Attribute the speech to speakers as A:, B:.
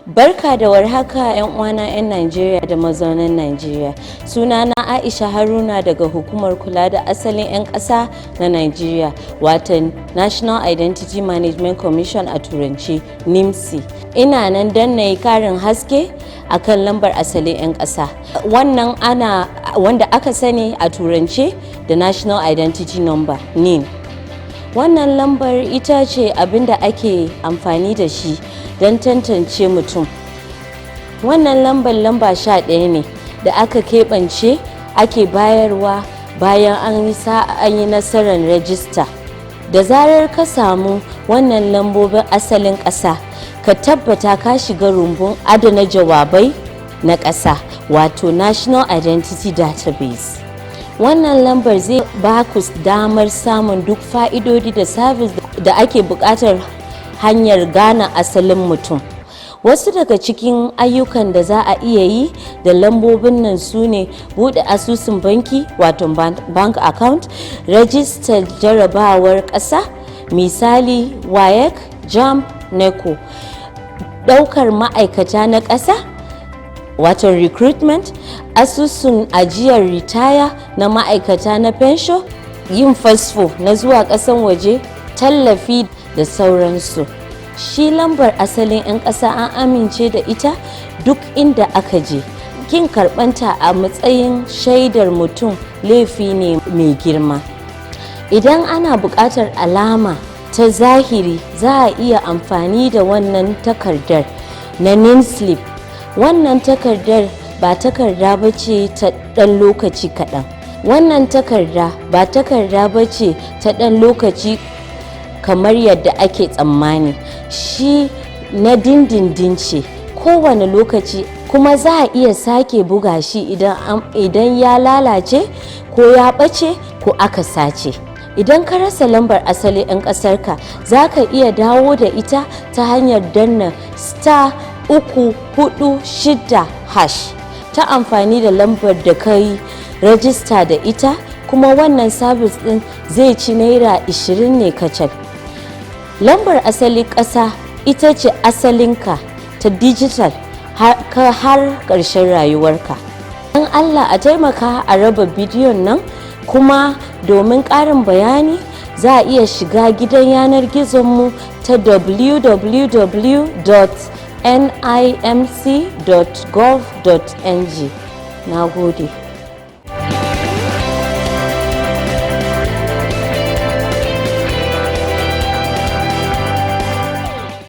A: Barka da warhaka, 'yan uwana 'yan Najeriya da mazaunan Najeriya. Sunana Aisha Haruna daga Hukumar Kula da Asalin 'yan Ƙasa na Najeriya, watan National Identity Management Commission, a Turanci NIMC. Ina nan don na yi karin haske akan lambar asalin 'yan ƙasa. Wannan ana wanda aka sani a Turance da National Identity Number, NIN. Wannan lambar ita ce abin da ake amfani da shi don tantance mutum. Wannan lambar lamba 11 ne da aka keɓance ake bayarwa bayan an yi nasarar rajista. Da zarar ka samu wannan lambobin asalin ƙasa, ka tabbata ka shiga rumbun adana jawabai na ƙasa, wato National Identity Database. Wannan lambar zai ba ku damar samun duk fa'idodi da sabis da ake buƙatar hanyar gane asalin mutum. Wasu daga cikin ayyukan da za a iya yi da lambobin nan su ne buɗe asusun banki, wato bank account, rajistar jarabawar ƙasa, misali WAEC, JAMB, NECO, ɗaukar ma'aikata na ƙasa, wato recruitment, asusun ajiyar ritaya na ma'aikata na fensho, yin fasfo na zuwa ƙasan waje, tallafi da sauransu. Shi lambar asalin 'yan ƙasa an amince da ita duk inda aka je. Kin karɓanta a matsayin shaidar mutum laifi ne mai girma. Idan ana buƙatar alama ta zahiri, za a iya amfani da wannan takardar na NIN slip. Wannan takardar ba takarda ba ce ta ɗan lokaci kaɗan. Wannan takarda ba takarda ba ce ta ɗan lokaci kamar yadda ake tsammani. Shi na dindindin ce kowane lokaci, kuma za a iya sake buga shi idan ya lalace ko ya ɓace ko aka sace. Idan ka rasa lambar asali 'yan ƙasarka, za ka iya dawo da ita ta hanyar danna *346# ta amfani da lambar da ka yi rajista da ita, kuma wannan sabis ɗin zai ci naira 20 ne kacal. Lambar asalin ƙasa ita ce asalinka ta dijital har ƙarshen rayuwarka. Don Allah a taimaka a raba bidiyon nan, kuma domin ƙarin bayani za a iya shiga gidan yanar gizonmu ta www.nimc.gov.ng. Na gode.